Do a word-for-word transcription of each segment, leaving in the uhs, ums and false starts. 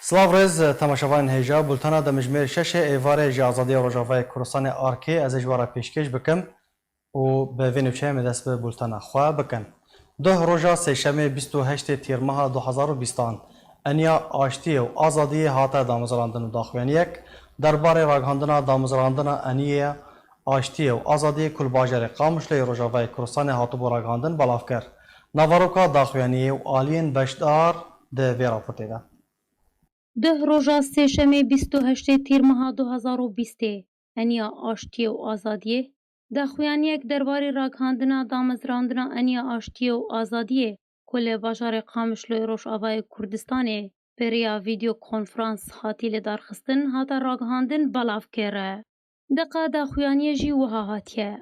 Silav rêz, temaşevanên hêja, bultena demjimêr şeş ê êvarê ji Azadiya Rojavayê Kurdistanê A R K, ez ê ji we re pêşkêş bikim û bi vê nûçeyê em ê dest bi bultena xwe bikin. Duh roja sêşemê bîst û heştê Tîrmeha du hezar û bîstan, eniya aştiyê û azadiyê hate damezrandin û daxuyaniyek derbarê ragihandina damezrandina eniyê aştiyê û azadiyê ku li bajarê Qamişloyê Rojavayê Kurdistanê hatibû ragihandin belav kir. Naveroka daxuyaniyê û aliyên beşdar di vê raportê de. Duh roja sêşemê bîst û heştê Tîrmeha du hezar û bîstê, eniya aştiyê û azadiyê, daxuyaniyek derbarê ragihandina damezrandina eniya aştiyê û azadiyê ku li bajarê Qamişloyê Rojavayê Kurdistanê bi rêya vîdeo konferans hatî lidarxistin, hate ragihandin belav kir. Deqa daxuyaniyê jî wiha hatiye.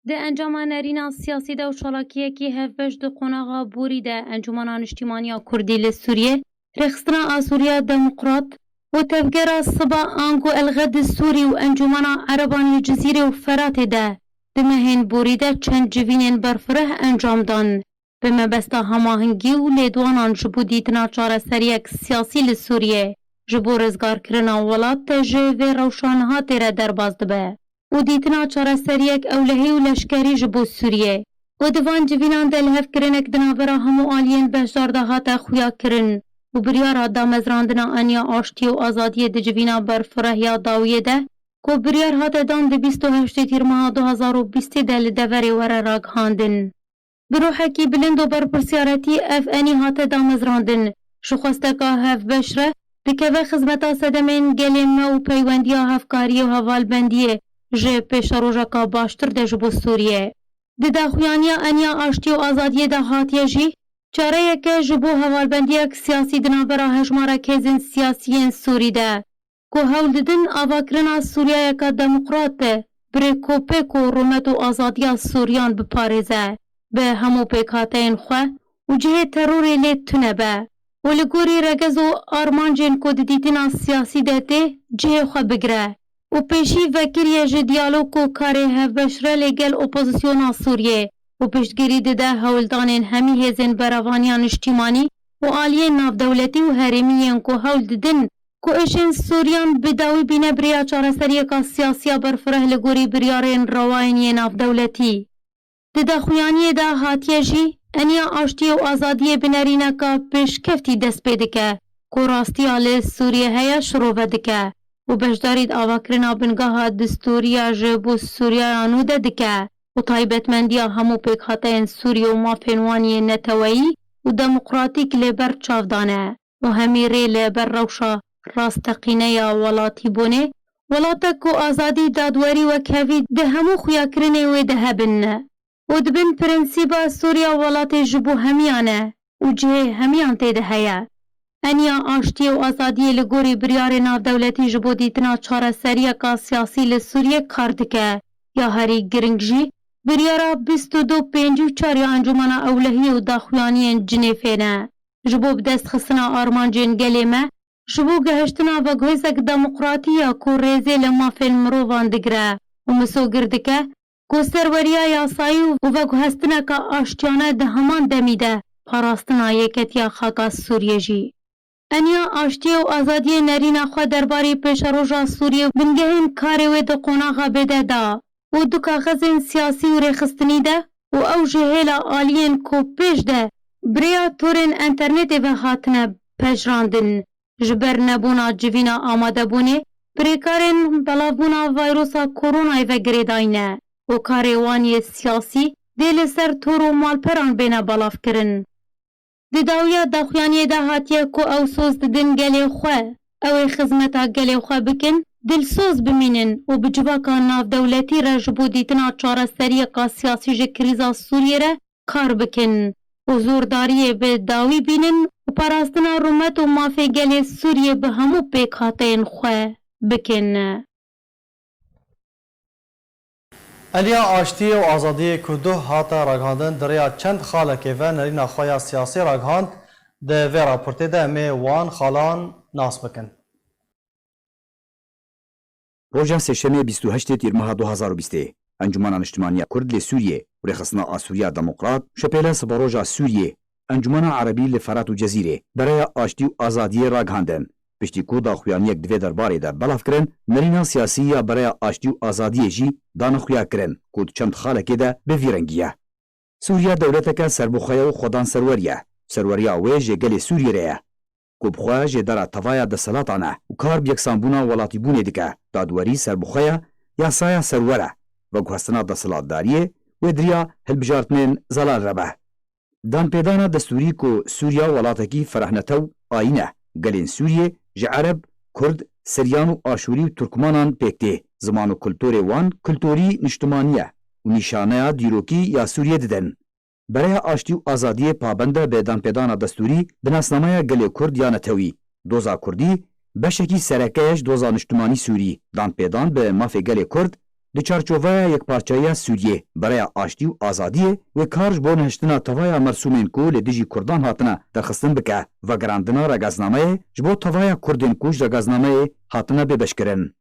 Di encama nerîna siyasî de û çalakiyekî hevbeş di qonaxa borî de Encûmena Niştîmaniya Kurdî li Sûriyê, Rêxistina Asûriya Demokrat û Tevgera Siba ango El Xedî Sûrî û Encûmena Ereban li Cizîrê û Feratê de di mehên borî de çend civînên berfireh encam dan. Bi mebesta hemahingî û lêdwanan ji bo dîtina çareseriyek siyasî li Sûriyê, ji bo rizgarkirina welat ji vê rewşa niha tê re derbas dibe û dîtina çareseriyek ewlehî û leşkerî ji bo Sûriyê û di van civînan de lihevkirinek di navbera hemû aliyên beşdar de hate xuyakirin û biryara damezrandina eniya aştiyê û azadiyê di civîna berfireh ya dawiyê de ku biryar hate dan di bîst û heştê Tîrmeha du hezar û bîstê de li deverê were ragihandin. Bi ruhekî bilind û berpirsiyaretî ev enî hate damezrandin. Ji xwesteka hevbeş re dikeve xizmeta sedemên gelê me û peywendiya hevkariyê û hevalbendiyê ji pêşerojeka baştir de ji bo Sûriyê. Di daxuyaniya eniya aştiyê û azadiyê de hatiye jî, çareyeke ji bo hevalbendiyek siyasî di navbera hejmarek hêzên siyasî yên Sûrî de, ku hewl didin avakirina Sûriyeyeka demokrat, bi rêkopêk û rûmet û azadiya Sûriyan biparêze, bi hemû pêkhateyên xwe û cihê terorê lê tune be û li gorî regez û armancên ku di dîtina siyasî de tê cihê xwe bigire û pêşî vekiriye ji diyalog û karê hevbeşre lê gel opozisyona Sûriyê û piştgirî dide hewldanên hemî hêzên berevaniya niştîmanî û aliyên navdewletî û herêmî yên ku hewl didin ku êşên Sûriyan bi dawî bîne bi rêya çareseriyeka siyasiya berfireh li gorî biryarên rewayên yê navdewletî. Di daxuyaniyê de hatiye jî, eniya aştiyê û azadiyê bi nerîneka pêşkeftî dest pê dike, ku rastiya li Sûriyê heye şirove dike û beşdarî di avakirina bingeha distûriya ji bo Sûriyeya nû de dike û taybetmendiya hemû pêkhateyên Sûriyê û mafên wan yê neteweyî û demokratîk li ber çav dane û hemî rê li ber rewşa rasteqîne ya welatîbûnê, welatek ku azadî, dadwerî, wekhevî di hemû xuyakirinê wê de hebin û di bin prensîba Sûriya welatê ji bo hemiyan e û cihê hemiyan tê de heye. Eniya aştiyê û azadiyê li gorî biryarê navdewletî ji bo dîtina çareseriyeka siyasî li Sûriyê kar dike. Ya herî giring jî biryara bîst û du pêncî û çar ya Encûmena Ewlehiyê û daxuyaniyên Cinêfê ne. Ji bo bidestxistina armancên gelê me, ji bo gehiştina veguhêzek demokratî ya ku rêzê li mafên mirovan digire û misogir dike, ku serweriya yasayî û veguhestineka aştiyane di heman demî de parastina yeketiya xaka Sûriyê jî. Eniya aştiyê û azadiyê nerîna xwe derbarê pêşeroja Sûriyê û bingehên karê wê di qonaxa bê de da û du kaxezên siyasî û rêxistinî de û ew ji hêla aliyên ku pêş de bi rêya torên enternetê ve hatine pejirandin, ji ber nebûna civîna amadebûnê bi rêkarên belavbûna vayrosa koronayê ve girêdayî ne û karê wan yê siyasî dê li ser tor û malperan bêne belavkirin. Di dawiya daxuyaniyê de hatiye ku ew soz didin gelê xwe, ew ê xizmeta gelê xwe bikin, dilsoz bimînin û bi civaka navdewletî re ji bo dîtina çareseriyeka siyasî ji krîza Sûriyê re kar bikin û zordariyê bi dawî bînin û parastina rûmet û mafê gelê Sûriyê bi hemû pêkhateyên xwe bikin. Eliya aştiyê û azadiyê ku duh hate ragihandin, di rêya çend xalekê ve nerîna xwe ya siyasî ragihand, di vê raportê de em ê wan xalan nas bikin. Roja sêşemê bîst û heştê Tîrmeha du hazar û bîstê, Encûmena Niştimaniya Kurd li Sûriyê û Rêxistina Asûriya Demokrat, Şepêla Siberoja Sûriyê, Encûmena Erebî li Ferat û Cezîrê, bi rêya aştî û azadiyê ragihandin. Piştî ku daxuyaniyek di vê derbarê de belav kirin, nerîna siyasî ya Bereya Aştî û Azadiyê jî dane xuya kirin ku di çend xalekê de bi vî rengî ye. Sûriye dewleteke serbixwe ye û xwedan serwerî ye. Serweriya wê ji gelê Sûriyê re ye, ku bi xwe jêdera tevaya desthilatan e û kar bi yeksanbûna welatîbûnê dike. Dadwerî serbixwe ye, yasaya serwer e, veguhestina desthilatdariyê wê di riya hilbijartinên zelal re be. Danpêdana destûrî ku Sûriya welatekî ferehnetew ayîn e, gelên Sûriyê ji Ereb, Kurd, Siryan û Aşûrî û Turkmanan pêk tê. Ziman û kulturê wan kulturî niştimanî ye û nîşaneya dîrokî ya Sûriyê didin. Bereya Aştî û Azadiyê pabend e bi danpêdana destûrî bi nasnameya gelê Kurd ya netewî. Doza Kurdî beşekî sereke ye ji doza niştimanî Sûrî. Danpêdan bi mafê gelê Kurd di çarçoveya yekparçeyiya Sûriyê, Bereya Aştî û Azadiyê wê kar ji bo nehiştina tevaya mersûmên ku li dijî Kurdan hatine derxistin bike, vegerandina regaznameyê ji bo tevaya Kurdên ku ji regaznameyê hatine bêbeşkirin.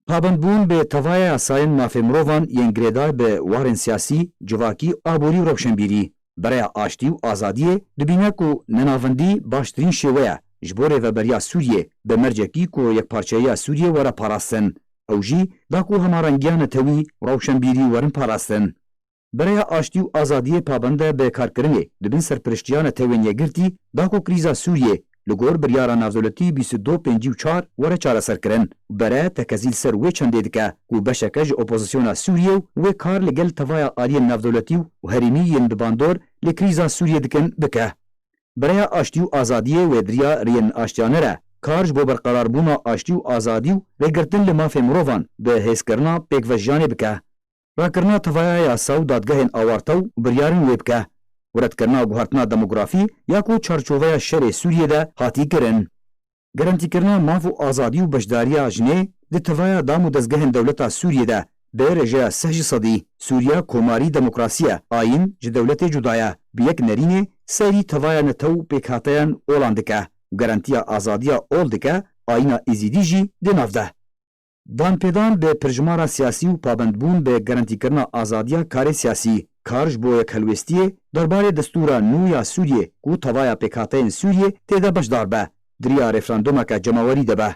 Pabendbûn bi tevaya yasayên mafê mirovan yên girêdar bi warên siyasî, civakî, aborî û rewşenbîrî. Bereya Aştî û Azadiyê dibîne ku nenavendî baştirîn şêwe ye ji bo rêveberiya Sûriyê, bi mercekî ku yekparçeyiya Sûriyê were parastin. Ew jî da ku hemarengiya netewî û rewşenbîrî werin parastin. Bereya Aştî û Azadiyê pabend e bi karkirinê di bin serpiriştiya Netewên Yekgirtî, da ku krîza Sûriyê li gor biryara navdewletî bîst û du pêncî û çar were çareserkirin û bere tekezî li ser wê çendê dike ku beşeke ji opozisyona Sûriyê û wê kar li gel tevaya aliyên navdewletî û herêmî yên bi bandor li krîza Sûriyê dikin, bike. Bireya Aştî û Azadiyê wê di riya rêyên aştiyane re kar ji bo berqerarbûna aştî û azadî û rêgirtin li mafê mirovan bi hêzkirina pêkvejiyanê bike. Rakirina tevaya yasa û dadgehên awarte û biryarên wê bike. Redkirina guhertina demografî ya ku çarçoveya şerê Sûriyê de hatî kirin. Garantîkirina maf û azadî û beşdariya jinê di tevaya dam û dezgehên dewleta Sûriyê de bi rêjeya sih ji sedî. Sûriya komarî demokrasî ye, ayîn ji dewletê cuda ye, bi yek nerînê seyrî tevaya netew û pêkhateyan olan dike û garantiya azadiya ol dike, ayîna Êzîdî jî di nav de. Danpêdan bi pirjimara siyasî û pabendbûn bi garantîkirina azadiya karê siyasî, kar ji bo yekhelwêstiyê derbarê destûra nû ya Sûriyê ku tevaya pêkhateyên Sûriyê tê de beşdar be, di riya referandumeke cemawerî de be.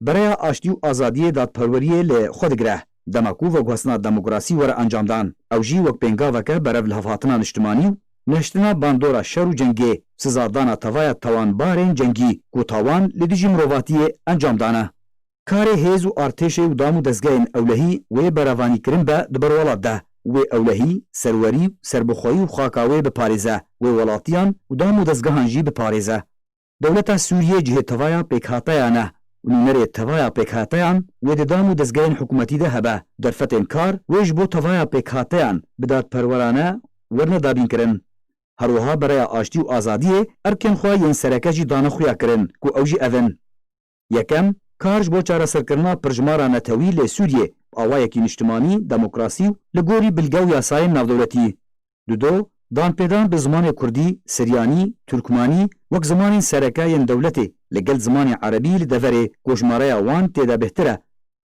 Bereya Aştî û Azadiyê dadperweriyê li xwe digire, dema ku veguhestina demokrasî were encamdan. Ew jî wek pêngaveke berev lihevhatina niştimanî û nehiştina bandora şer û cengê, sizadana tevaya tawanbarên cengî ku tawan li dijî mirovatiyê encam dane. Karê hêz û artêşê û dam û dezgehên ewlehî wê berevanîkirin be di ber welat de. Wê ewlehî, serwerî, serbixweyî û xaka wê biparêze, wê welatiyan û dam û dezgehan jî biparêze. Dewleta Sûriyê cihê tevaya pêkhateyan e û nûnerê tevaya pêkhateyan wê di dam û dezgehên hikûmetî de hebe. Derfetên kar wê ji bo tevaya pêkhateyan bi dadperwerane werne dabînkirin. Her wiha Bereya Aştî û Azadiyê erkên xwe yên sereke jî dane xuya kirin ku ew jî ev in. Yekem, kar ji bo çareserkirina pirjimara netewî li Sûriyê bi awayekî niştimanî, demokrasî û li gorî bilge û yasayên navdewletî. Dudo, danpêdan bi zimanê kurdî, siryanî, turkmanî wek zimanên sereke yên dewletê li gel zimanê erebî li deverê ku jimareya wan tê de bêhtir e.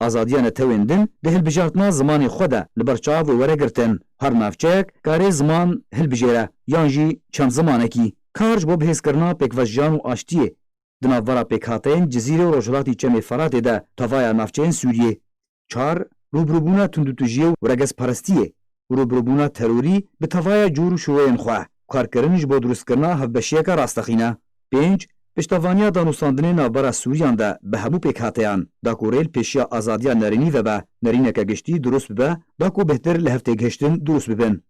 Azadiya netewên din di hilbijartina zimanê xwe de li ber çav wê were girtin. Her navçeyek karê ziman hilbijêre yan jî çend zimanekî. Kar ji bo bihêzkirina pêkvejiyan û aştiyê di navbera pêkhateyên Cizîrê û Rojhilatî Çemê Feratê de tevaya navçeyên Sûriyê. Çar, rûbirûbûna tundûtijiyê û regezperestiyê û rûbirûbûna terorî bi tevaya cûr û şûweyên xwe, karkirin ji bo dirustkirina hevbeşiyeke rastexîne. Pênc, piştevaniya danûstandinê navbera Sûriyan de bi hemû pêkhateyan, da ku rê li pêşiya azadiya nerînî vebe, nerîneke giştî dirust bibe, da ku bêhtir li hevtêgihiştin dirust bibin.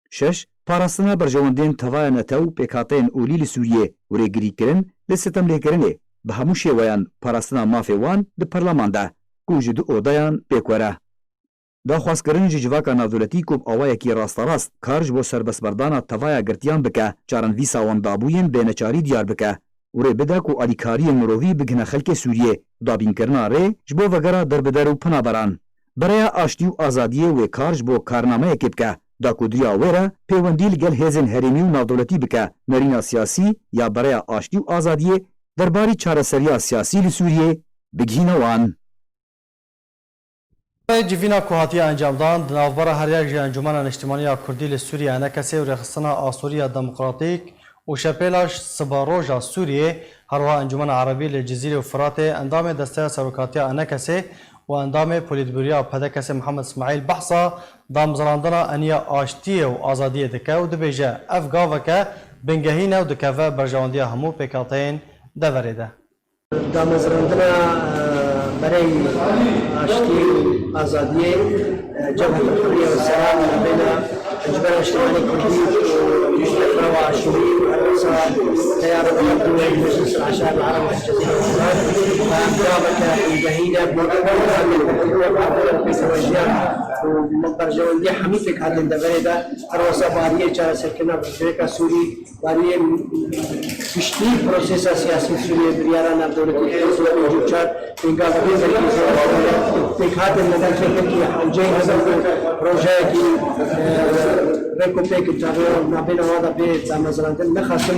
Şeş, parastina berjewendên tevaya netew û pêkhateyên olî li Sûriyê û rêgirîkirin li sitemlêkirinê bi hemû şêweyan, parastina mafê wan di perleman de, ku ji du odeyan pêk were. Daxwazkirin ji civaka navdewletî ku bi awayekî rasterast kar ji bo serbestberdana tevaya girtiyan bike, çarenivîsa wan dabûyên bê neçarî diyar bike û rê bide ku alîkariyên mirovî bigihine xelkê Sûriyê û dabînkirina rê ji bo vegera derbider û penaberan. Bereya Aştî û Azadiyê wê kar ji bo karnameyekê bike, da ku di riya wê re pêwendî li gel hêzên herêmî û navdewletî bike, nerîna siyasî ya Bereya Aştî û Azadiyê derbarî çareseriya siyasî li Sûriyê bigihîne wan. Civîna ku hatiye encamdan, di navbera her yek ji Encûmena Niştimanî ya Kurdî li Sûriye, ENKSê û Rêxistina Asûrî ya Demokratîk û şepêla sibaroja Sûriyê, herwiha Encûmena Erebî li Cizîrê û Firatê, endamê Desteya Serokatiya Enekesê û endamê Polîtbûroya P D K'ê Mihemed Îsmaîl behsa damezrandina eniya aştiyê û azadiyê dike û dibêje, ev gaveke bingehîn e û dikeve berjewendiya hemû pêkhateyên deverê de. Damezrandina, e, berey aştî û azadiyê, e, Cebhet el Hurriye ve Selam, navbeyna Encûmena Niştimanê Kurdî û Mustefra Aşûrî û her wisa Teyara Meclis Eşar Arab Cezîre Şuran, e, gaveke bingehîn e, bo pêşewejiya û berjewendiya hemî pêkhatên deverê de, her wisa bariyê çareserkirina pirsgirêka Sûrî, bariyê giştî prosesa siyasî Sûriyê, biryara navdewletî hezar nehsed û çar pêngavekî serkî pêkhatin navbeyna hewceyî hebe ku projeyekî, e, rêk û pêk navbeyna wan de bê damezrandin. Nexasim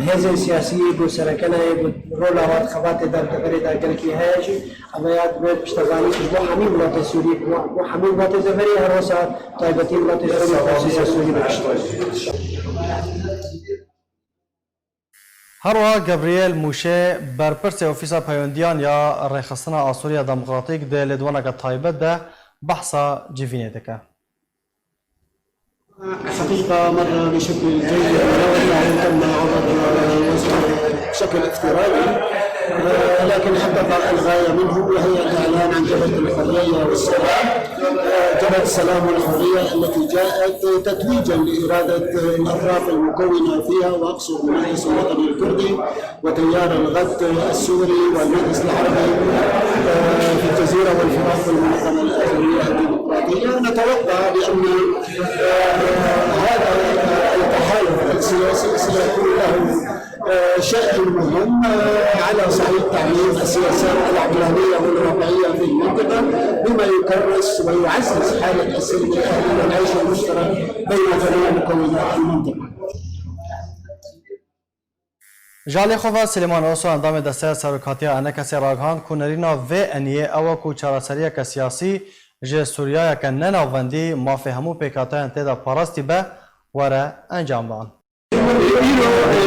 hêzên siyasî yê ku sereke ne yê ku rola wan xebatê de deverê de gelekî heye jî, ev ya dibe piştevanî ji bo hemî welatê Sûriyê, bo hemî welatê deverê, her wisa taybetî welatê Sûriyê, prosesa Sûriyê bikiştin. Herwiha Gabriel Mûşe, berpirsê Ofîsa Peywendiyan ya Rêxistina Asûriya Demokratîk di lêdwaneke taybet de behsa civînê dike. الحقيقة مر بشكل جيد، لا ولا تم عبر بشكل افتراضي، لكن حقق الغاية منه، وهي الإعلان عن جبهة الحرية والسلام. جبهة السلام والحرية التي جاءت تتويجا لإرادة الأطراف المكونة فيها، وأقصد المجلس الوطني الكردي وتيار الغد السوري والمجلس العربي، آه، في الجزيرة والفرات والمنظمة الآذرية الديمقراطية. نتوقع بأن، آه، هذا التحالف السياسي سيكون له آه، شأن مهم، آه، على صعيد تعميم السياسات العقلانية والواقعية في المنطقة، بما يكرس ويعزز حالة السلم الأهلي والعيش المشترك بين جميع مكونات المنطقة. Ji alî xwe ve Silêman Oso, endamê Desteya Serokatiya Enekesê ragihand ku nerîna vê eniyê ew e ku çareseriyeke siyasî ji Sûriyayeke ne navbendî mafê hemû pêkhateyên tê de parastî be, were encamdan. Îro, e,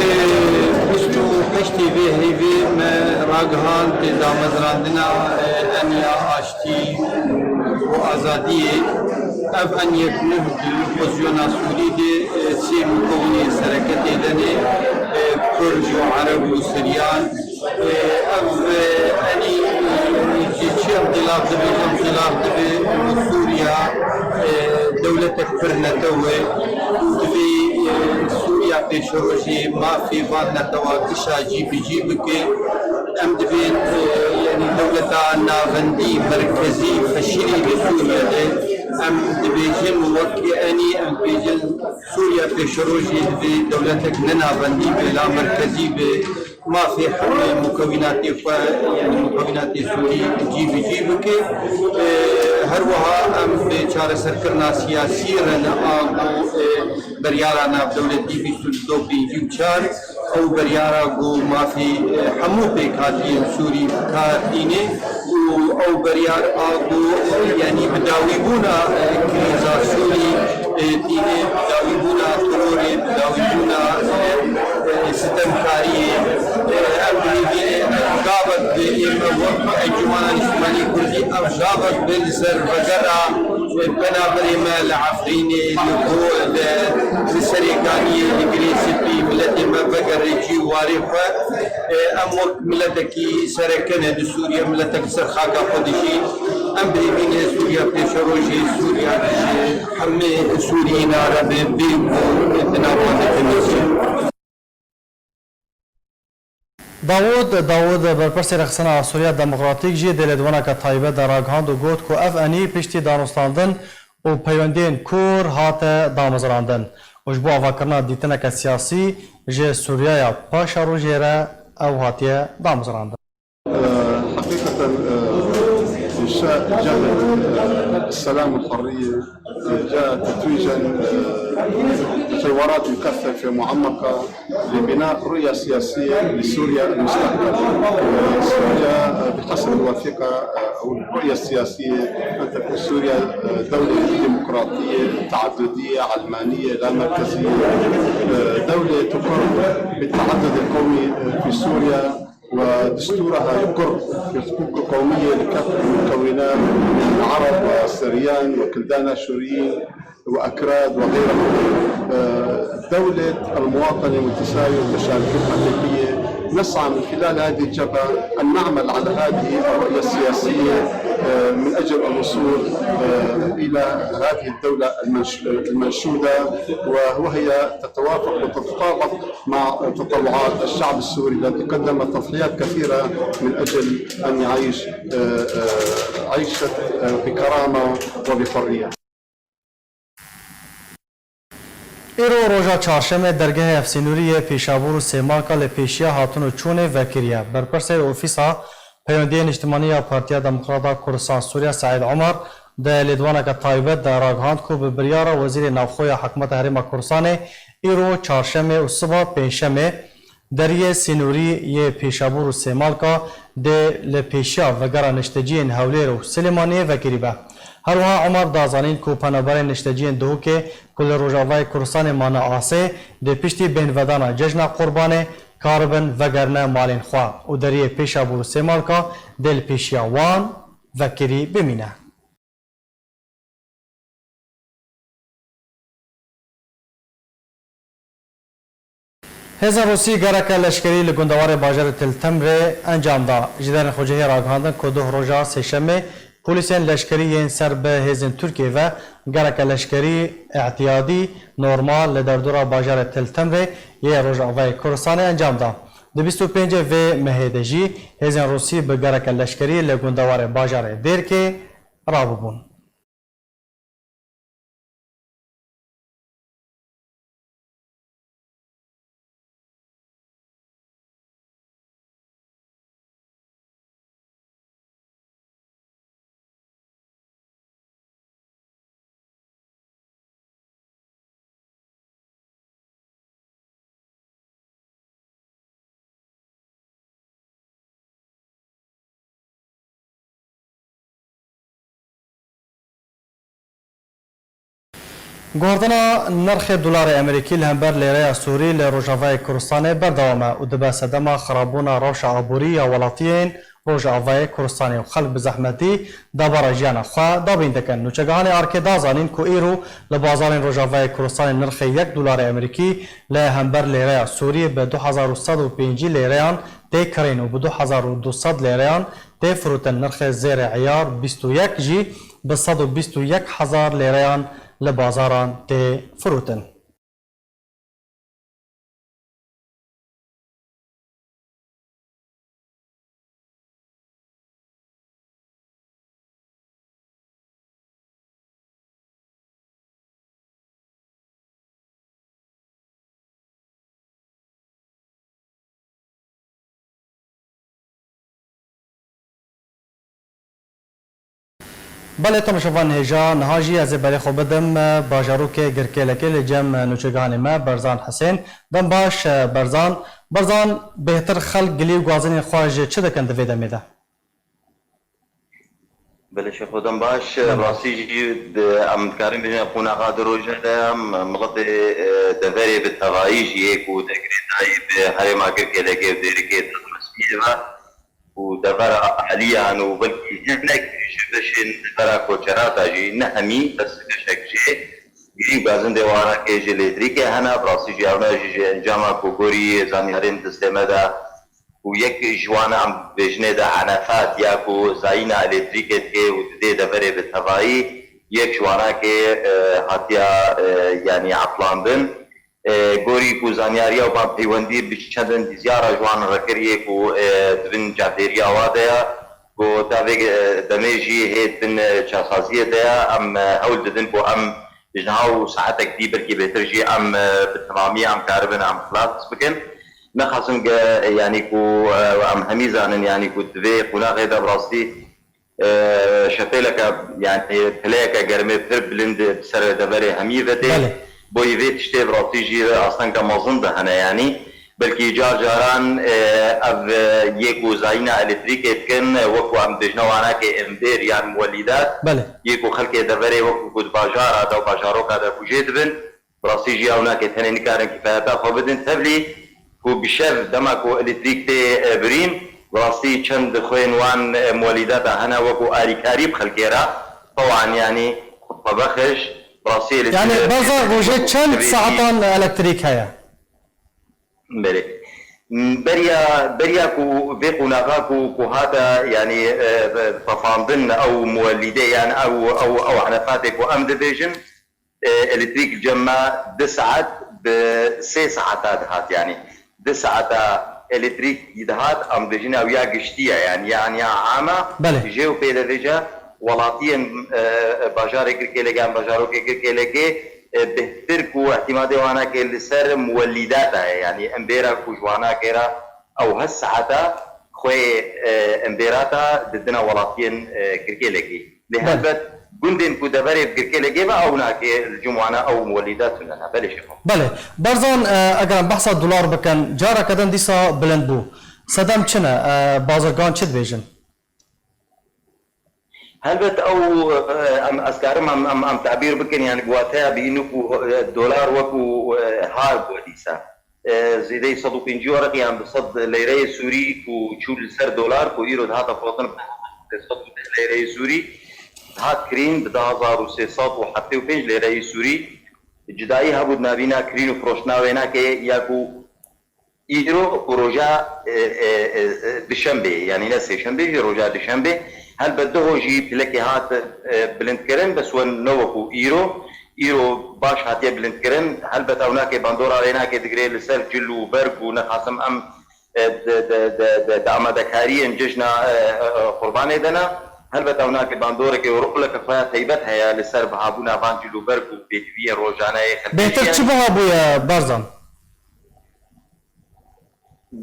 bîst û heştê vê heyvê me ragihand damezrandina, e, eniya aştî û azadiyê. Ev eniyek nuh di xweziyona Sûrî de, e, sê mukewinê sereke tê de ne, e, Kurd û Ereb û Siryan. Ev, e, enî, e, ji çi em xîlaf dibe? Em xîlaf dibe ku Sûriya, e, dewletek pir netew e û divê, e, Sûriya pêşerojê mafê van netewa gişa cî bi cî bike. Em divên, e, yanî dewleta navendî, merkezî, feşilî li Sûriye de. Em dibêjin wek enî em dibêjin Sûriya pêşerojê divê dewletek ne navendî be, la merkezî be. Mafê hemû mukewînatê xwe, yanî mukewînatê Sûrî cî bi cî bike. Ee, her wiha em bi çareserkirina siyasî re ne a ku, e, beryara navdewletî bîst û du pêncî û çar, ew beryara ku mafê, e, hemû pêkhatiyên Sûrî bi kar tîne û ew beryar a ku, e, yanî bi dawîbûna, e, krîza Sûrî, e, tîne, bi dawîbûna terorê, bi dawîbûna, e, e, sitemkariyê, e, em bi hêvî ne gavek bi ême wek Encûmena Niştimanî Kurdî, ev gavek bi li ser vegera, e, penaberê me li Efrînê, li Go, li, li Serêkaniyê, li Girê Spî, miletê me vegere cî û warê xwe. E, em wek miletekî sereke ne di Sûriye, miletek ser xaka xwe dijî. Em bi hêvî ne Sûriya pêşerojê, Sûriya ji hemê Sûriyî nare be, bê ku di nav xwe de temizî. Dawud Dawud, berpirsê Rêxistina Asûriya Demokratîk jî di lêdwaneke taybet de ragihand û got ku ev enî piştî danûstandin û peywendiyên kûr hate damezrandin û ji bo avakirina dîtineke siyasî ji Sûriyaya paşerojê re ew hatiye damezrandin. حقيقة، آه، الشعب جبهة السلام والحرية جاء تتويجا تطورات مكثفة معمقة لبناء رؤية سياسية لسوريا المستقبل. سوريا بحسب الوثيقة أو الرؤية السياسية أن تكون سوريا دولة ديمقراطية تعددية علمانية لا مركزية، دولة تقر بالتعدد القومي في سوريا، ودستورها يقر بحقوق قومية لكافة المكونات من عرب وسريان وكلدان آشوريين وأكراد وغيرهم. آه، دولة المواطنة والتساوي والمشاركة الحقيقية. نسعى من خلال هذه الجبهة أن نعمل على هذه الرؤية السياسية، آه، من أجل الوصول، آه، إلى هذه الدولة المنش-، المنشودة، وهي تتوافق وتتطابق مع تطلعات الشعب السوري الذي قدم تضحيات كثيرة من أجل أن يعيش، آه، آه، عيشة، آه، بكرامة وبحرية. Îro roja çarşemê dergehê hevsînorî yê Pêşabûr û Sêmalka li pêşiya hatin û çûnê vekiriye. Berpirsê Ofîsa Peywendiyê Niştimanî ya Partiya Demokrat a Kurdistan Sûriya Seîd Omer di lêdwaneke taybet de ragihand ku bi biryara Wezîrê Navxwe ya Hikûmeta Herêma Kurdistanê îro çarşemê û siba pêncşemê deriyê sînorî yê Pêşabûr û Sêmalka dê li pêşiya vegera nişteciyên Hewlêr û Silêmaniyê vekirî be. Her wiha Omer da zanîn ku penaberên nişteciyên Duhokê ku li Rojavayê Kurdistanê mane asê, dê piştî bêhnvedana Cejna Qurbanê karibin vegerine malên xwe û deriyê Pêşabûr û Sêmalka dê li pêşiya wan vekirî bimîne. Hêzên Rûsî gereke leşkerî li gundewarê bajarê Til Temrê encam da. Ji derên xwecihê ragihandin ku duh roja sêşemê polîsên leşkerî yên ser bi hêzên Tirkiyê ve gereke leşkerî îhtiyadî normal li derdora bajarê Til Temrê yê Rojavayê Kurdistanê encam da. Di bîst û pêncê vê mehê de jî hêzên Rûsî bi gereke leşkerî li gundewarê bajarê Dêrkê rabûbûn. Guhardina nirxê dolarê Amerîkî li hember lêreya Sûrî li Rojavayê Kurdistanê berdewam e û dibe sedema xirabûna rewşa aborî ya welatiyên Rojavayê Kurdistanê û xelk bi zehmetî debara jiyana xwe dabîn dikin. Nûçegihanê Arkê da zanîn ku îro li bazarên Rojavayê Kurdistanê nirxê yek dolarê Amerîkî li hember lêreya Sûrî bi du hezar û sed û pêncî lêreyan tê kirîn û bi du hezar û du sed lêreyan tê firotin. Nirxê zêrê eyar bîst û yek jî bi sed û bîst û yek hezar lêreyan li bazaran tê firotin. Belê, temaşevan hêja, niha jî ez ê berê xwe bidim, e, bajarokê Girkêlekê li cem, e, nûçegihanê me Berzan Hisên. Dem baş, e, Berzan. Berzan, bêhtir xelk gilî û gazinên xwe ji çi dikin di vê demê de? Belê, şêxo, dem baş. Dem baş. Rastî jî di, em dikarin bêjin, qonaxa du roje de em, miletê, e, deverê bi tevayî jî yê ku degirêdayî bi herêma Girkêlekê û Dêrikê di resmiyê ve û devera ehliyan û belkî hinek ji beşên devera koçerata jî, ne hemî, bes beşek jê gilî û gazindê wan a kê ji lêtrîkê hene. Bi rastî jî ew ne jî ji encama ku gorî zanyarên destê me de û yek ji wan em bêjinê de enefat ya ku zayîna elektrîkê dike û didê deverê bi tevayî, yek ji wana kê, e, hatiya, e, yanî etlandin. E, gorî ku zanyariya wan peywendî bi çend endîzyara ji wan re kiriye ku, e, di bin çavdêriya wa de ya, ku ta vê, e, demê jî hê di bin, e, çaksaziyê de ya, em, e, hewl didin ku em ji niha û saetek dî belkî bêtir jî em, e, bi temamî em karibin em xilas bikin. Nexasim ge, yanî ku, e, em hemî zanin, yanî ku di vê qonaxê de bi rastî e, şepêleke, yani pileyeke germê pir bilind bi ser deverê hemî ve tê. Belê. Boyî vê tiştê bi rastî jî astengeke mezin de hene, yani belkî car caran, e, ev, e, yê ku zayîna elektrîkê dikin, e, wekî em dijne wanakê embêr yan muwelîdat, Belê. Yê ku xelkê deverê wekî ku di bajara de û bajaroka de ku jê dibin, bi rastî jî ew nake tenê nikarin kifayeta xwe bidin. Tevlî ku bi şev dema ku elektrîk tê, e, birîn, bi rastî çend xwên wan, e, muwelîdata hene wekû alîkarî bi xelkê re, tewan, yanî xwebexiş, bi rastî elektrîk Yani baza rojê çend saetan elektrîk heye? Belê. Beriya, beriya ku vê qonaxa ku, ku hate, yanî, e, pefandin ew muwelîdê, yani ew, ew, ew henefatê ku em dibêjin, e, elektrîk li cem me du saet bi sê saeta dihat, yani du saeta elektrîk dihat, em dibêjin ew ya giştî ye, yani, yani ya ama Belê. Ji wê pêdivêje welatiyên, e, bajarê Girkêlekê, em bajarokê Girkêlekê, e, bêhtir ku îtimadê wanakê li ser muwelîdata ye, yani em bêra ku ji wanakê re ew hest saeta xwê, e, em bêrata didine welatiyên, e, Girkêlekê. Lê Belê. Helbet gundên ku deverê bi Girkêlekê ve ew nake li cim wana ew muwelîda tune ne. Belê şêxo. Belê. Barzan, e, eger em behsa dolar bikin, careke din dîsa bilind bû. Sedem çi ne? E, bazirgan çi dibêjin? Helbet ew, e, em, ez karim em, em, em tebîr bikin, yani bi wateya bînû ku, e, dolar wekû, e, har bû dîsa. E, zêdeyî sed û pêncî werqî yan du sed leyreyê Sûrî ku çû li ser dolar ku îro dihata firotin bi sê sed û deh leyreyê Sûrî, dihat kirîn bi du hezar û sê sed û heftê û pênc leyreyê Sûrî. Cudayî hebû di navîna kirîn û firoştina wênakê ya ku Îro û roja, e, e, e, e, dişembê, yanî ne sêşembê jî, roja dişembê, helbet duho jî pilekê hat, e, bilindkirin, bes wen ne wekû îro. Îro baş hatiye bilindkirin. Helbet ew nake bandora wênakê digire li ser cil û berg û nexasim em, e, di, di, di, di, di amadekariyên cejna, e, e, e, qurbanê de ne. Helbet ew nake bandoreke û roleke xwe ya teybet heye li ser bihabûna van cil û berg û pêdiviyên rojane yê xelkê Bêhtir jî ye. Çi biha bûye, Barzan?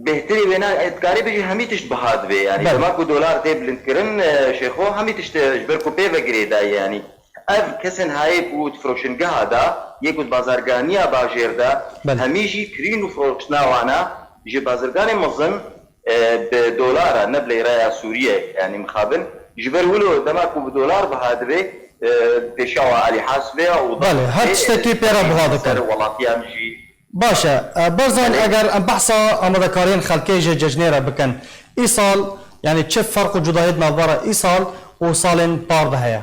Bêhtirî wêna, e, dikarî bêjî hemî tişt biha dibe. Yanî Belê. Dema ku dolar tê bilindkirin, e, şêxo hemî tişt, e, ji ber ku pê ve girêdayî yanî. Ev kesên hayê ku di firoşingeha de, yê ku di bazarganiya bajêr de, Belê. Hemî jî kirîn û firoştina wana ji bazirganê mezin, e, bi dolara, ne bi leyreya Sûriye, yanî mixabin. Ji ber wilo dema ku bi dolar biha dibe, e, pêşiya wa alî hasibê û Belê, her tiştekî pê re buha dikin. Ser welatiyan jî Baş e. E, Barzan, Belê. Eger em behsa amadekariyên xelkê ji cejnê re bikin, îsal, yanî çi ferq û cudahiyê di navbera îsal û salên par de heye?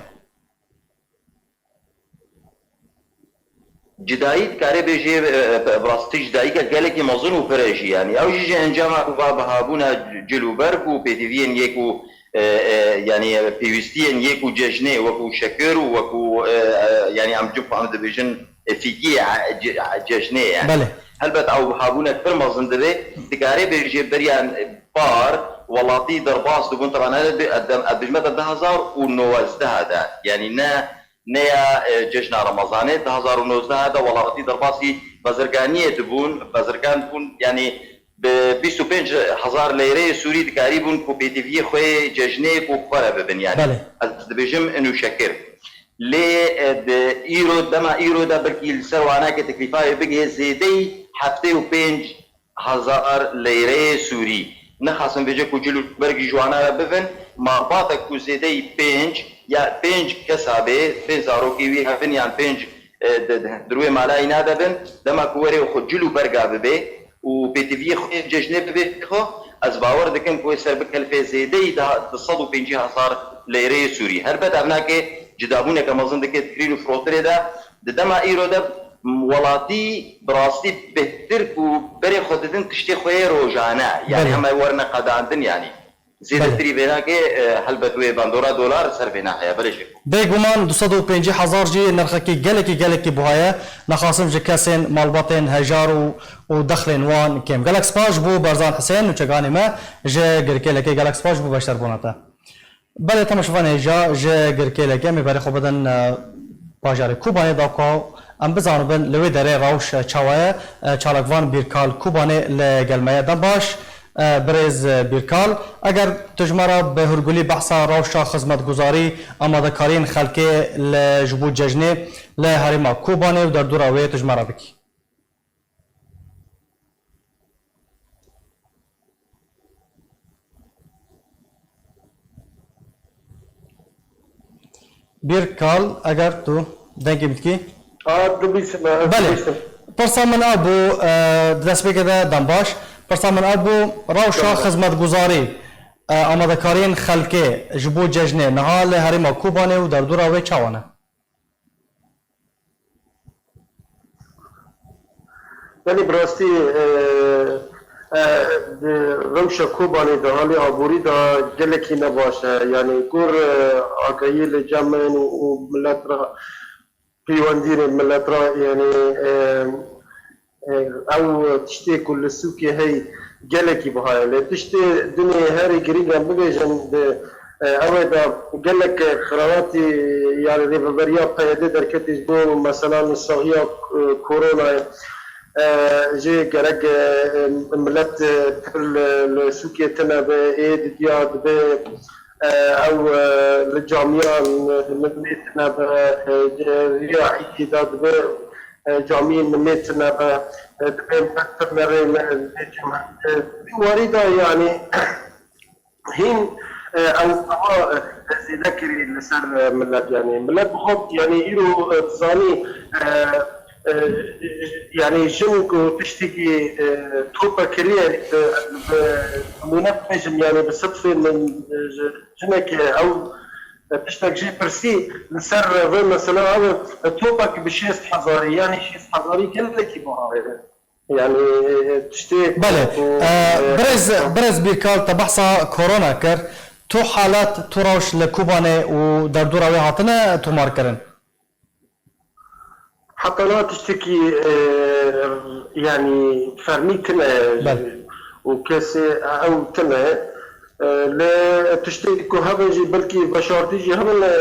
Cudayî dikare bêjê, e, e, bi rastî cudayîke gelekî mezin û pir e jî, yanî ew jî ji encama ku va bihabûna cil û berg û pêdiviyên yek û, e, e, yanî pêwîstiyên yek û cejnê wekû şekir û wekû, e, e, yanî em cif em dibêjin, e, fîkî, e, ce-, e, cejnê ye. Belê. Helbet ew habûnek pir mezin dibe. Dikarê bêjê beriya par welatî derbas dibûn, teban, e, bi-, e, de-, e, dijmeta du hezar û nozdeh de, yanî ne, ne ya, e, cejna Remezanê, du hezar û nozdeh de welatî derbasî bazirganiyê dibûn, bazirgan dibûn, yanî bi bîst û pênc hezar leyreyê Sûrî dikarîbûn ku pêtiviyê xwe yê cejnê ku xwe re bibin, yanî Belê. Ez dibêjim inu şekir. Lê, e, di îro, dema îro de belkî li ser wanakê teklîfa wê bigihê zêdeyî heftê û pênc hezar leyreyê Sûrî. Nexasim vêce ku cil û bergî ji wana re bibin, malbatek ku zêdeyî pênc ya pênc kesa bê, pênc zarokê wî hebin yan pênc, e, di, di, di rûyê malayî na de bin, dema ku were xwe cil û berga bibe, û pêtiviyê xwe yê cejnê bibê xwe, ez bawer dikim ku wê ser bikelife zêdeyî daha du sed û pêncî hezar leyreyê Sûrî. Helbet ev nake cudabûneke mezin dike di kirîn û firotinê de. Di dema îro de welatî bi rastî bêhtir ku berê xwe didin tiştê xwe yê rojane. Yanî Belê. Hema werine qedandin yanî. Zêdetirî Belê. Vê nake, e, helbet wê bandora dolar ser vê naheye. Belê jê. Bêguman du sed û pêncî hezar jî nirxekî gelekî, gelekî buha ye. Nexasim ji kesên, malbatên hejar û, û dexlên wan kêm. Gelek spas ji bo Barzan Hisên, nûçeganê me ji Girkêlekê. Gelek spas ji bo beşdarbûna te. Belê, temaşevanê hêja ji Girkêlekê em ê berê xwe bidin, e, bajarê Kobanê da ku em bizanibin li wê derê rewş, e, çawa ye. E, çalakvan Bîrkal Kobanê li gel me ye. Dem baş, e, birêz, e, Bîrkal, eger tu ji me re bi hûrgulî behsa rewşa xizmetguzarî, amadekariyên xelkê li, ji bo cejnê li herêma Kobanê û derdora wê tu ji me re bikî. Bîrkal, eger tu dengê min dikî? A, dibîsim, e, Belê. Dibîsim. Pirsa min ev bû, e, di destpêkê de dem baş. Pirsa min ev bû, rewşa Tamam. xizmetguzarî, e, amadekariyên xelkê ji bo cejnê niha li herêma Kobanê û derdora wê çawa ne? Belê, bi rastî, e, e, di rewşa Kobanê de, halê aborî de gelekî ne baş e. Yanî gor, e, agahiyê li cem min û, û milet re, peywendiyên milet re, yanî, e, e, ew tiştê ku li sûkê hey gelekî biha ye. Lê tiştê dinê herî girîng em bibêjin, di, e, ew ê de gelek xiraratî, yanî rêveberiya P Y D derketî ji bo, mesela, li saxiya, e, koronayê, e, jê gerek, e, e, milet, e, pir li, li sûkê tune be, ê didiya dibe, e, ew, e, li camiyan, e, li mê tune be, e, riya îdî de dibe, e, camiyên li mê tune be, e, dibe milet pir nerê me, e, di warî de, yanî, Hîn, e, ew ava, e, zêde kirî li ser, e, milet, yanî milet bi xwe, yanî îro, e, dizanî, e, e, yanî jin ku tiştekî, e, tope kiriye, e, bi nimûne bibêjim, yanî bi sifrê min, e, ji, jinekê ew, e, tiştek jê pirsî, li ser vê mesela ew, e, topek bi şêst hezarî, yanî şêst hezarî gelekî biha ye. Yanî, e, tiştê Belê. ku, E, e, birêz, birêz Bîrkal, te behsa korona kir. Tu halet, tu rewş li Kobanê û derdora wê hatine tomarkirin? Heta niha tiştekî, e, yanî fermî tune Belê. û kesê ew tune. E, lê tiştê ku hebe jî belkî veşartî jî hebin, e,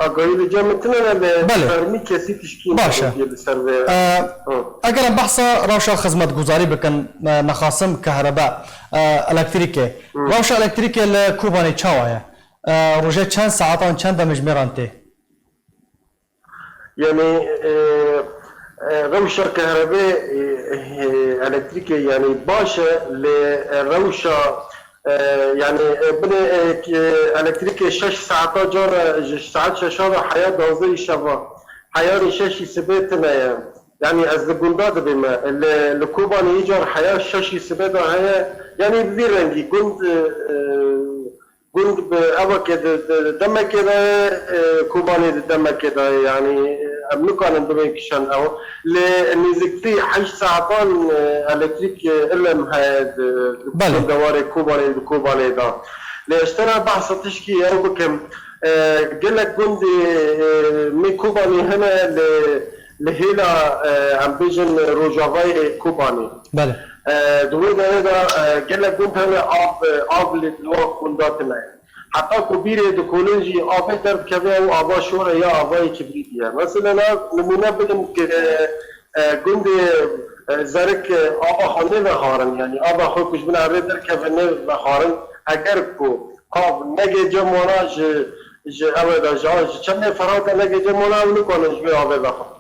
agahî li cem min tune ne, lê Belê. fermî kesî tişkî Baş e. nedîtiye li ser vê. E, Hı. eger em behsa rewşa xizmetguzarî bikin, e, nexasim kehrebe, e, elektrîkê. Hı. Rewşa elektrîkê li Kobanê çawa ye? E, roje çend saetan, çend demjimêran tê? Yanî, e, e, rewşa kehrebê, e, e, elektrîkê, yanî baş e, lê, e, rewşa, e, yanî, e, binê, e, ki elektrîkê şeş saeta cara, ji saet şeşa ve heya duwazdehî şeva, heya rê şeşî sibê tune ye. Yanî ez li gunda dibêm, li, li Kobanê îcar heya şeşî sibê de heye, yanî bi vî rengî gund, e, Gund bi evekê di, di demekê de ye, e, Kobanê di demekê de ye. Yanî, e, em nikarin bibên kişand ew. Lê nêzîktirî heşt saetan, e, elektrîk, e, ilm heye di, di Belê. gundewarê Kobanê, di Kobanê de. Lê ez ji te re behsa tişkî ew bikim. E, gelek gundê, e, me Kobanê hene li, li hêla, e, em bêjin rojavayê Kobanê. Belê. E, di wê derê de, e, gelek gund hene av, e, av li, li wan gunda tune. Heta ku bîrê dikolin jî avê derdikeve ew ava şor e ya avayê kibrîtî ye. Mesela nimûne bidim ki, e, e, gundê, e, Zerik, e, ava xwe nêvexwarin, yanî ava xwe ku ji bin erê derkeve nêvexwarin. Eger ku av negê cem wana ji, ji ew e de, ji, ji çemê Ferata negê cem wana ew nikarin ji vê avê vexwin.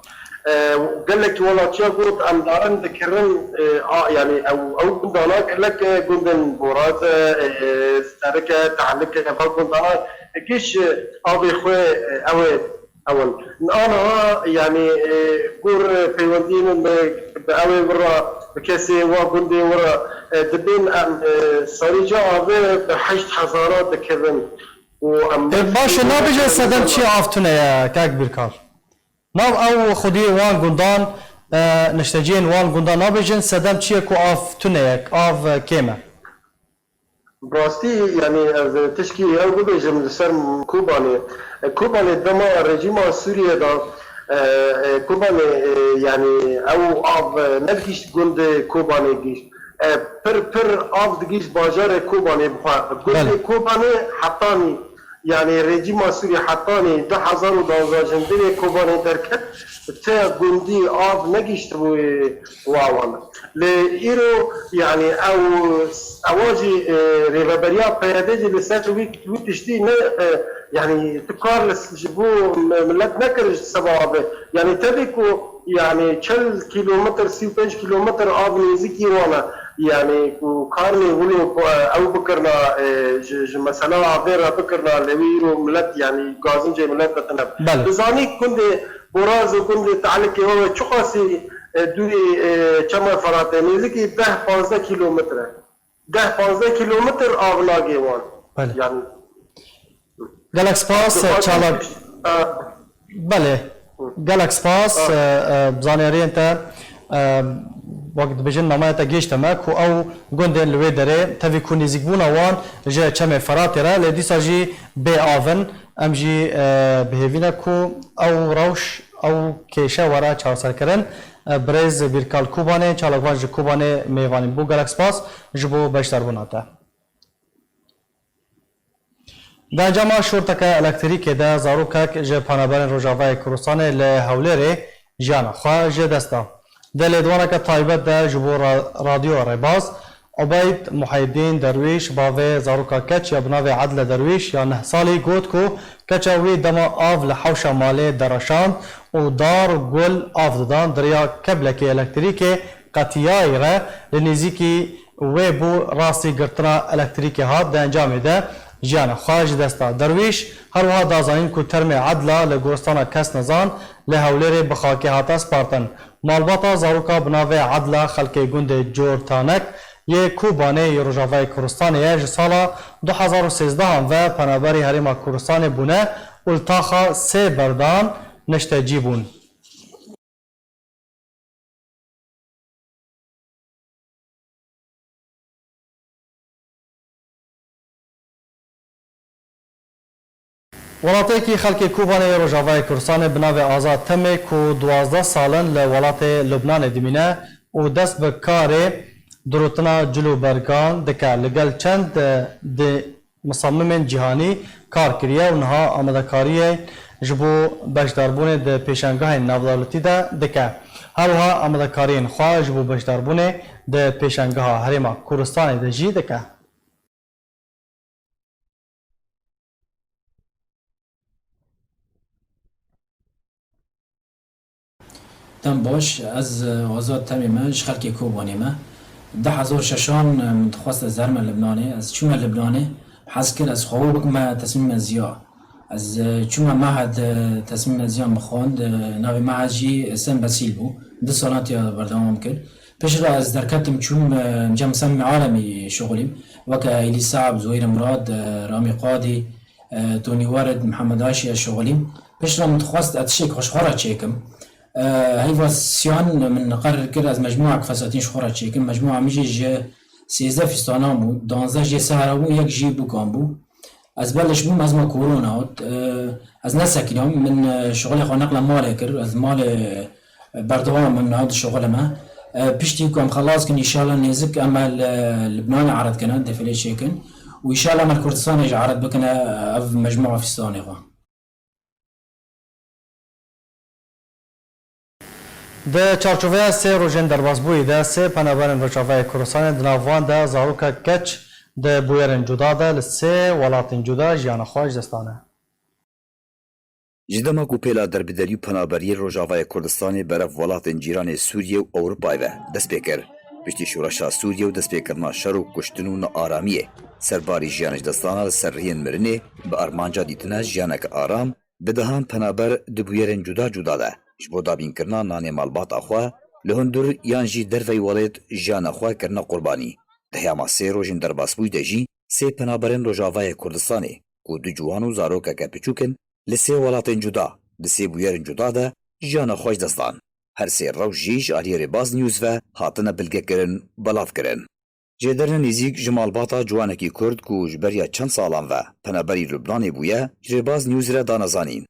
E, gelekî welatî ya got, em darin dikirin, e, a, yanî ew, ew gundana gelek, e, gundên Boraz e, e, Serik e, Tehlik e, va gundana giş, e, avê xwe, e, ew ê, ew in. Aniha, yanî, e, gor peywendiyên me bi ew ê wira, bi kesê wa gundê wira, e, dibên em, e, sarîca avê bi heşt hezara dikevin. Û em E, baş e, nabêje sedem çi av tune ye, kak Bîrkal? Nav ew xwediyê wan gundan, e, nişteciyên wan gundan nabêjin sedem çi ye ku av tune ye, av, e, kêm e? Bi rastî, yanî ez tişkî ew bibêjim li ser Kobanê. E, Kobanê dema rejîma Sûriyê de, e, e, Kobanê, e, yanî ew av, e, nedigihîşt gundê Kobanê gihîşt. E, pir pir av digihîşt bajarê Kobanê bi xwe. Gundê Belê. Kobanê hetanî Yanî rejîma Sûrî hetanî du hezar û duwazdeh jin dinê Kobanê derket, çeya gundî av negihîştibû, e, wa wan. Lê îro, yanî ew, ewa jî, e, rêveberiya P Y D jî li ser wî, wî tiştî ne, e, yanî tu kar li, ji bo mi-, milet nekir ji seba avê. Yanî tevî ku, yanî çil kîlometr, sî û pênc kîlometr av nêzîkî wan e. Yanî ku karnê wilo ku, e, ew bikirina, e, ji, ji mesela avê re bikirina, lê wî îro milet, yanî gazincê milet ditine. Belê. Dizanî gundê Boraz û gundê Telikê we çiqasî, e, dûrî, e, Çema Feratê, nêzîkî deh panzdeh kîlometr e. Deh panzdeh kîlometr av nagê wan. Belê. Yanî Gelek spas, Dixwazim Çalak. Pişt-, e, Belê. Gelek spas, e, e, zaniyariyên te, e, wek dibêjin namaya te gihîşte me ku ew gundên li wê derê tevî ku nêzîkbûna wan ji Çemê Feratê re, lê dîsa jî bê av in. Em jî, e, bi hêvî ne ku ew rewş, ew kêşe were çareserkirin. E, birêz Bîrkal Kobanê, çalakvan ji Kobanê mêvanî bû. Gelek spas ji bo beşdarbûna te. Di encama şorteke elektrîkê de zarokek ji Penaberên Rojavayê Kurdistanê li Hewlêrê jiyana xwe ji dest da. Di lêdwaneke taybet de ji bo ra-, Radyo Rêbaz, Ubeyd Muhyeddîn Derwîş, bavê zaroka keç ya bi navê Edle Derwîş ya neh salî, got ku keça wî dema av li hewşa malê dereşand û dar û gul av didan, di riya keblekê elektrîkê qetiyayî re li nêzîkî wê bû rastî girtina elektrîkê hat, di encamê de jiyana xwe ji dest da. Derwîş her wiha da zanîn ku termê Edla li goristana Kesnezan li Hewlêrê bi xakê hate spartin. Malbata zaroka bi navê Edla xelkê gundê Cortanek yê Kobanê yê Rojavayê Kurdistanê ye, ji sala du hezar û sêzdeh an ve penaberî Herêma Kurdistanê bûne û li taxa sê berdan neştecî bûn. Welatiyekî xelkê Kobanê yê Rojavayê Kurdistanê bi navê Azad Temê ku duwazdeh sal in li welatê Lubnanê dimîne û dest bi karê dirotina cil û bergan dike. Li gel çend, e, di musamimên cîhanî kar kiriye û niha amadekariyê ji bo beşdarbûnê di pêşangehên navdewletî de dike. Her wiha amadekariyên xwe ji bo beşdarbûnê di pêşangeha Herêma Kurdistanê de jî dike. Dem baş, ez, e, Azad Temê me, ji xelkê Kobanê me. Du hezar şeşan, e, min dixwest ez herime Libnanê. Ez çûme Libnanê, hez kir ez xwe bikime tesmîm ez ya. Ez, e, çûme mehed, e, tesmîm ez ya min xwend, e, navê mehed jî Sen Besîl bû. Du salan tiya berdewam kir. Piştre ez derketim çûm, e, cem Semî Alemî şixulîm. Weke Îlî Saeb, Zuhêr Murad, e, Ramî Qadî, e, Tonî Werid, Mihemed Aşî ez şixulîm. Piştre min dixwest ez tiştek xwe ji xwe re çêkim. E, heyva siyan min qerir kir ez mecmûak fesatîn ji xwe re çêkim. Mecmûa min jî ji sêzdeh fîstanan bû, duwazdeh jê sehra bû, yek jî bûkan bû. Ez beliş bûm, ez ma korona hat. E, ez nesekînam, min, e, şixulê xwe neqla malê kir. Ez malê, e, berdewam im niha di şixulê me. E, piştî ku em xelas kin, înşallah nêzik em li Libnanê erd kine, defilê çêkin. Û înşallah em li Kurdistanê jî erd bikine, e, ev mecmûa fîstanê xwe. Di çarçoveya sê rojên derbasbûyî de sê penaberên Rojavayê Kurdistanê, di nav wan de zarokek keç, di bûyerên cuda de li sê welatên cuda jiyana xwe ji dest dane. Ji dema ku pêla derbiderî û penaberiyê Rojavayê Kurdistanê berev welatên cîranê Sûriyê û Ewropayê ve dest pê kir, piştî şoreşa Sûriyê û destpêkirina şer û kuştin û nearamiyê, serbarî jiyan ji destana li ser rihên mirinê bi armanca dîtina jiyaneke aram, bi dehan penaber di bûyerên cuda cuda de ji bo dabînkirina nanê malbata xwe li hundir yan jî derveyî welêt jiyana xwe kirine qurbanî. Di heyama sê rojên derbasbûyî de jî sê penaberên Rojavayê Kurdistanê ku du ciwan û zarokeke piçûk in, li sê welatên cuda, di sê bûyerên cuda de jiyana xwe ji dest dan. Her sê rewş jî ji aliyê Rêbaz News ve hatine bilgekirin, belavkirin. Jêderine nêzîk ji malbata ciwanekî Kurd ku ji beriya çend salan ve penaberî Lubnanê bûye, ji Rêbaz News re dane zanîn.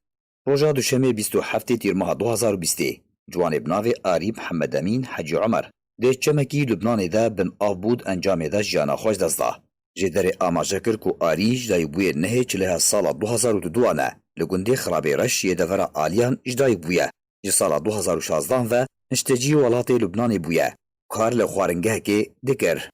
Roja Duşemê bîst û heftê Tîrmeha du hezar û bîstê, ciwanê bi navê Arî Mihemed Emîn Hecî Omer di çemekî Lubnanê de bin av bû, di encamê de jiyana xwe ji dest da. Jêderê amaje kir ku Arî ji dayikbûyê nehê çilêha sala du hazar û duduan e, li gundê Xirabê Reş yê devera Aliyan ji dayikbûye. Ji sala du hazar û şazdehan ve niştecî welatê Lubnanê bûye, kar li xwaringehekê dikir.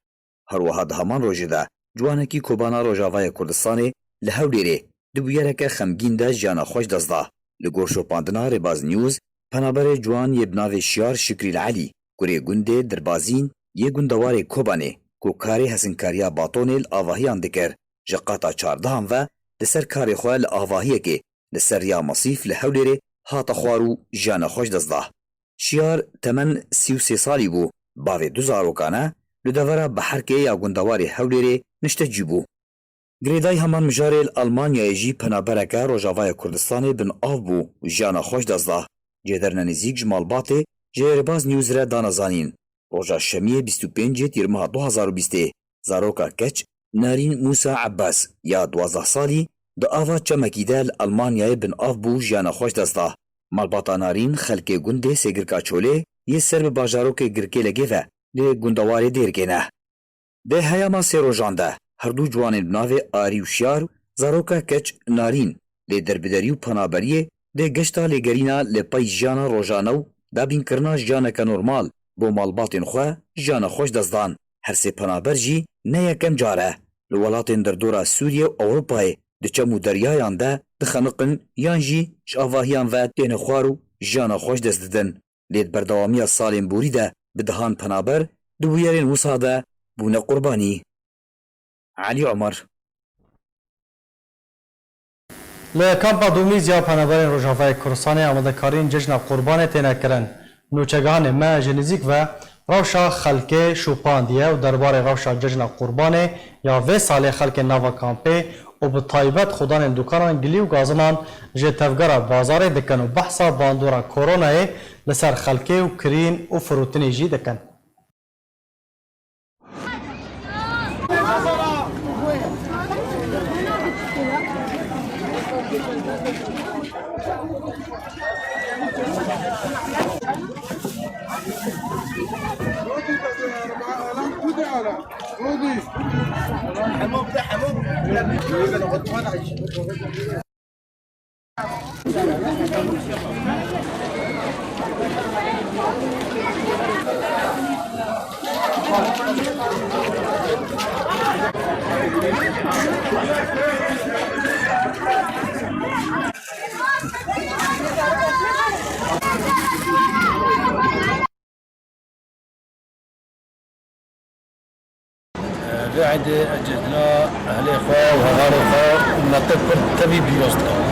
Her wiha di heman rojê de ciwanekî Kobana Rojavayê Kurdistanê li Hewlêrê di bûyereke xemgîn de jiyana xwe ji dest da. Li gor şopandina Rêbaz News, penaberê ciwan yê bi navê Şiyar Şikrî li Elî, kurê gundê Dirbazîn yê gundewarê Kobanê, ku karê hesinkariya batonê li avahiyan dikir, ji qata çardehan ve di ser karê xwe li avahiyekê li ser riya Masîf li Hewlêrê hate xwar û jiyana xwe ji dest da. Şiyar temen sî û sê salî bû, bavê du zarokan e, li devera Beherkê ya gundewarê Hewlêrê niştecî bû. Girêdayî heman mijarê li Almanyayê jî penabereke Rojavaya Kurdistanê bin av bû û jiyana xwe ji dest da. Cêderine nêzîk ji malbatê ji Rêbaz News re dane zanîn. Roja Şemiyê bîst û pêncê Tîrmeha du hazar û bîstê zaroka keç Narîn Mûsa Ebbas ya duwazdeh salî di ava çemekî de li Almanyayê bin av bû û jiyana xwe ji dest da. Malbata Narîn xelkê gundê Sêgirka Çolê yê ser bi bajarokê Girkêlegê ve li gundewarê Dêrikê ne. Di heyama sê rojan de her du ciwanên bi navê Arî û Şiyar, zaroka keç Narîn, lê derbiderî û penaberiyê di geşta lêgerîna li pey jiyana rojane û dabînkirina jiyaneke normal bo malbatên xwe jiyana xwe ji dest dan. Her sê penaber jî ne yekem car e li welatên derdora Sûriyê û Ewropayê di çem û deryayan de dixeniqin yan jî ji avahiyan ve têne xwar û jiyana xwe ji dest didin. Lê di berdewamiya salên borî de bi dehan penaber di bûyerên wisa de bûne qurbanî. Elî Omer. Li kampa Domîz ya Penaberên Rojavayê Kurdistanê amadekariyên Cejna Qurbanê têne kirin. Nûçegihanê me ji nêzîk ve rewşa xelkê şopandiye û derbarê rewşa Cejna Qurbanê ya vê salê xelkên nava kampê û bi taybet xudanên dûkanan gilî û gazinan ji tevgera bazarê dikin û behsa bandora koronayê li ser xelkê û kirîn û firotinê jî dikin. Vê eydê ez cejna ehlê xwe û hevalê xwe û miletê Kurd tevî pîroz dikim.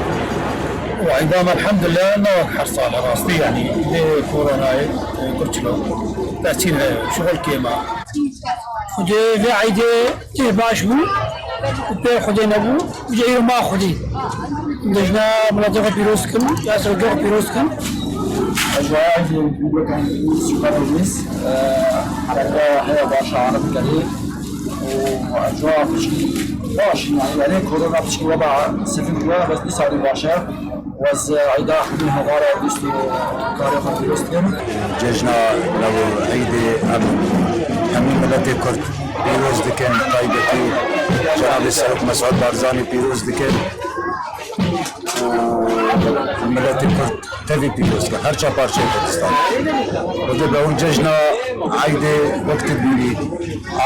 Û eyda me elhamdulillah ne wek her sal e rastî, yanî lê koronayê, e, kurçilo tesîr heye, şixul kêm e. Xwedê vê eydê tê baş bû û pê Xwedê nebû. Îca îro ma Xwedê. Cejna miletê xwe pîroz dikim, ya serokê xwe pîroz dikim. Ejo eydê Super Deniz, e, hereke heye baş e, alem kerê. Û ejo piçkî baş, yanî, yanî korona piçkî weba sifir bûye, bes dîsa wî baş e. Û ez eyda hemî hevara dîst û karê xwe pîroz dikim. Cejna Newroz, eydê em hemî miletê Kurd pîroz dikin, taybetî Cenabê Serok Mesûd Barzanî pîroz dikin û miletê Kurd tevî pîroz dikin, her çar parçeyê Kurdistan. Xwedê bi ew cejna eydê wek tu dibînî.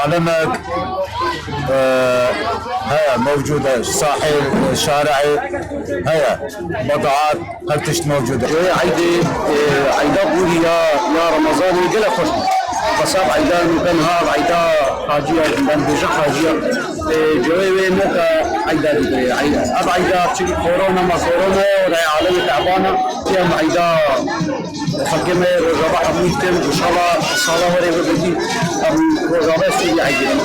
Alemek, e, heye, mewcûd e, sahil, e, şareê heye, medaat, her tişt mewcûd e. Cihê eydê, e, eyda borî ya, ya Remezanê gelek xweş bû. Xwesab eyda nûke niha ev eyda xacî ya, ben bêje xacî ya. E, cihê wê nûke eyda digire. Ey-, ev eyda çi korona me korona ye, were alemê teban e. Em eyda xelkê me yê Rojava hemû dikin, inşallah sala werê bibin, em Rojava Sûriye hegîrin.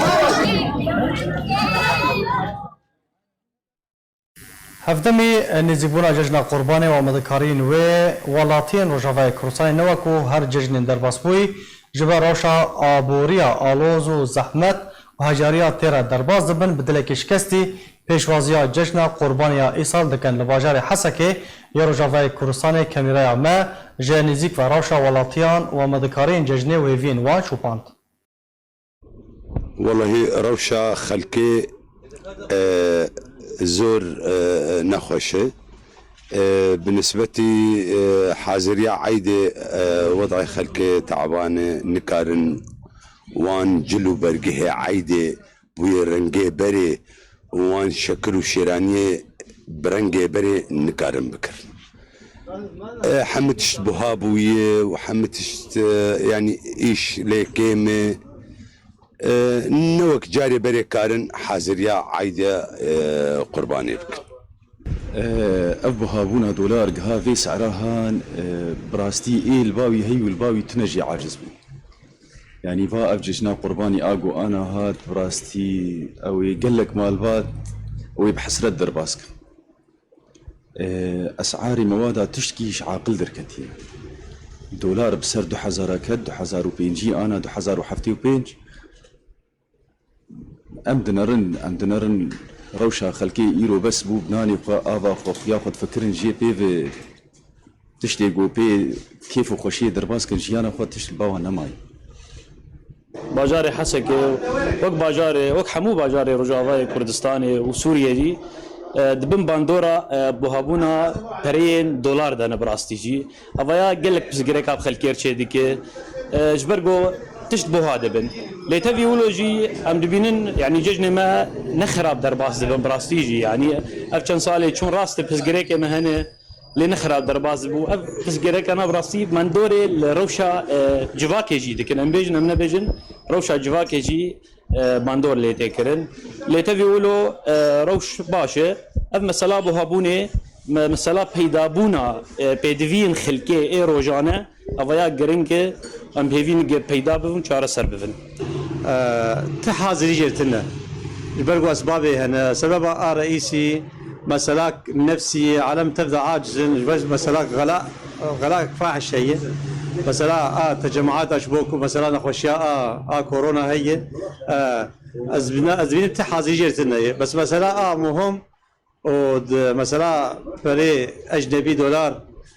Hevdemî nêzîkbûna Cejna Qurbanê û amadekariyên wê welatiyên Rojavayê Kurdistanê ne wek ku her cejnên derbasbûyî ji ber rewşa aboriya aloz û zehmet û hejariya tê re derbas dibin, bi dilekî şikestî pêşwaziya Cejna Qurbanê ya îsal dikin. Li bajarê Hesekê ya Rojavayê Kurdistanê kamîraya me ji nêzîk ve rewşa welatiyan û amadekariyên cejnê û hêviyên wan şopand. Welahî rewşa xelkê, e, zor, e, nexweş e. E, bi nisbetî, e, haziriya eydê, e, wedayê xelkê teban e, nikarin wan cil û bergihê eydê bûyê rengê berê û wan şekir û şêraniyê bi rengê berê nikarin bikirin. E, hemû tişt buha bûye û hemû tişt, e, yanî îş lê kêm e. E, ne wek carê berê karin haziriya eyda, e, qurbanê bikin. E, Ev buhabûna dolar giha vê sehra han, e, bi rastî ê li ba wî heyî û li ba wî tune jî aciz bû. Yanî va ev cejna qurbanî a ku ana hat, bi rastî ew ê gelek malbat ew ê bi hesret derbas kin. E, Esarê mewada tiştkî ji aqil derketiye. Dolar bi ser du hezara ket, du hezar û pêncî ana du hezar û heftê û pênc. Em dinerin, em dinerin rewşa xelkê îro bes bû, bi nanê xwe, ava xwe, xuya xwe difikirin, jê pê ve tiştê ku pê kêf û xweşiyê derbas kin, jiyana xwe tişt li ba wan nemaye. Bajarê Hesekê wek bajarê, wek hemû bajarê Rojavayê Kurdistanê û Sûriyê jî, e, di bin bandora, e, buhabûna pereyên dolar de ne bi rastî jî. Evaya gelek pirsgirêka bi xelkê re çêdike. E, ji ber ku tişt buha dibin. Lê tevî wilo jî em dibînin, yanî cejnê me ne xirab derbas dibin bi rastî jî. Yanî ev çend salê çûn rast e, pirsgirêkê me hene, lê ne xirab derbas dibû. Ev pirsgirêka na bi rastî mandorê li rewşa, e, civakê jî dikin. Em bêjin, em nebêjin, rewşa civakê jî, e, bandor lê tê kirin. Lê tevî wilo, e, rewş baş e. Ev mesela buhabûnê, me-, mesela peydabûna, e, pêdiviyên xelkê ê rojane, evaya giring e, em hêvî nige peyda bibin, çareser bibin. E, Ti hazirî jê tine. Ji ber ku esbabê hene. Sebeba a reîsî, mesela nefsî ye, alem tev de aciz in, ji ber mesela xela, xela fahiş heye. Mesela a tecemaata ji bo ku mesela nexweşiya a, a korona heye. E, ez bîna-, ez dibînim ti hazirî jê tine ye. Bes mesela a muhim û di mesela perê ecnebî dolar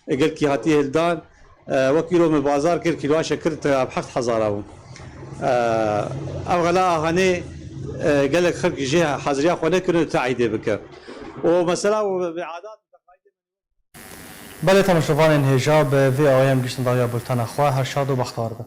gelkî hatiye hildan, e, wek îro min bazar kir, kîloya şekir te bi heft hezar a bû. E, Ev xela a hanê, e, gelek xelk jê haziriya xwe nekirin û te eydê bike. Û mesela û bi adat Belê temaşevanên hêja, bi vê awayê em giştin dawiya bultena xwe. Her şad û bextewar bin.